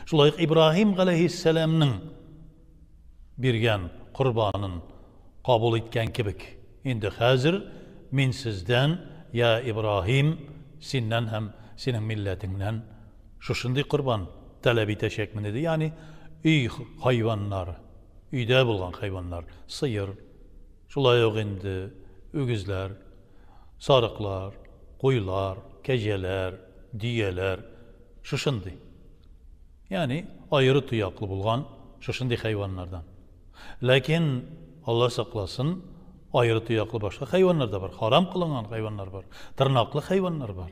Шулай ук Ибраһим галәйһиссәламның биргән корбанын кабул иткән кебек. Инде хәзер мин сездән, я Ибраһим, синнән һәм синең милләтеңнән шушындый корбан таләп итәчәкмен, диде. Ягъни өй хайваннары, өйдә булган хайваннар, сыер, шулай ук инде үгезләр, сарыклар, куйлар, кәҗәләр, дөяләр, шушындый. Ягъни аеры тояклы булган шушындый хайваннардан. Ләкин, Алла сакласын, аеры тояклы башка хайваннар да бар, харам кылынган хайваннар бар, тырнаклы хайваннар бар.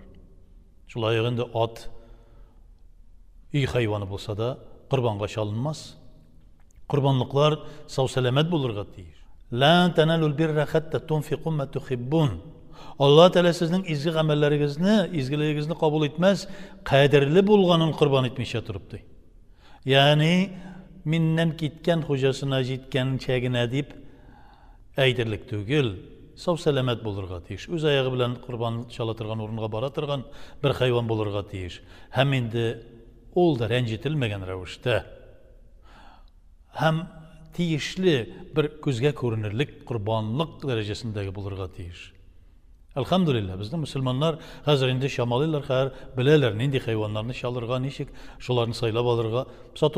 Шулай ук инде ат өй хайваны булса да, корбанга чалынмас. Корбанлыклар сау-сәламәт булырга тиеш. Лән тәнәлүл бирра хәтта тунфику ма тухиббун. Алла Тәгалә сезнең изге гамәлләрегезне, изгелегегезне кабул итмәс, кадерле булганын корбан итмичә торып ди. Ягъни миннән киткән хуҗасына җиткәнчә генә дип әйтерлек түгел, сау-сәламәт булырга тиеш. Үз аягы белән корбан чала торган урынга бара торган бер хайван булырга тиеш. Һәм инде ул да рәнҗетелмәгән рәвештә һәм тиешле бер күзгә күренерлек корбанлык дәрәҗәсендәге булырга тиеш. Әлхәмдүлилләһ, безнең мөселманнар хәзер инде чамалыйлар, хәзер беләләр, нинди хайваннарны чалырга, ничек шуларны сайлап алырга. Сату